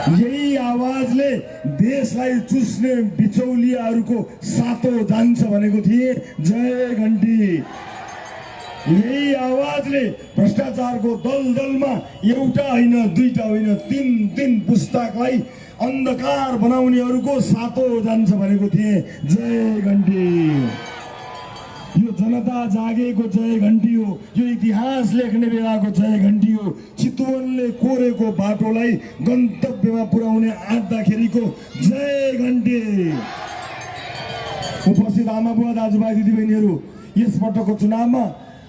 यही आवाजले देशलाई चुस्ने बिचौलियाहरूको सातो जान्छ भनेको थिए। जय घण्टी। यही आवाजले भ्रष्टाचारको दलदलमा एउटा होइन, दुईटा होइन, तीन पुस्ताकलाई अन्धकार बनाउनेहरूको सातो जान्छ भनेको थिए। जय घण्टी। यो जनता जागेको जय घण्टी हो। यो इतिहास लेख्ने बेलाको जय घण्टी हो। चितवनले कोरेको बाटोलाई गन्तव्यमा पुर्याउने आँट्दाखेरिको जय घण्टी। उपस्थित आमा बुवा दाजुभाइ दिदीबहिनीहरू, यसपटकको चुनावमा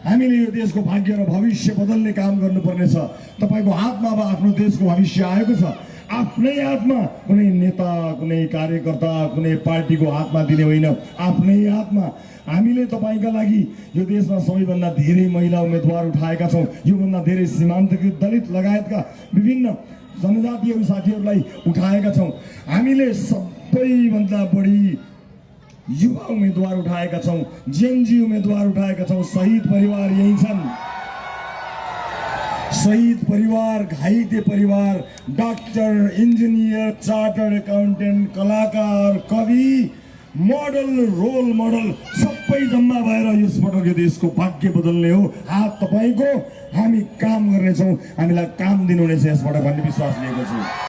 हामीले यो देशको भाग्य र भविष्य बदल्ने काम गर्नुपर्नेछ। तपाईको हातमा अब आफ्नो देशको भविष्य आएको छ। आफ्नै हातमा, कुनै नेता, कुनै कार्यकर्ता, कुनै पार्टीको हातमा दिने होइन, आफ्नै हातमा। हामीले तपाईका लागि यो देशमा सबैभन्दा धेरै महिला उम्मेदवार उठाएका छौँ। योभन्दा धेरै सीमान्तकृत दलित लगायतका विभिन्न जनजातीय साथीहरूलाई उठाएका छौँ। हामीले सबैभन्दा बढी युवा उम्मेदवार उठाएका छौँ, जेनजी उम्मेदवार उठाएका छौँ। शहीद परिवार यही छन्। शहीद परिवार, घाइते परिवार, डाक्टर, इन्जिनियर, चार्टर्ड एकाउन्टेन्ट, कलाकार, कवि, मोडल, रोल मोडल सबै जम्मा भएर यसपटक यो देशको भाग्य बदल्ने हो। हात तपाईँको। हामी काम गर्नेछौँ, हामीलाई काम दिनुहुनेछ यसबाट भन्ने विश्वास लिएको छु।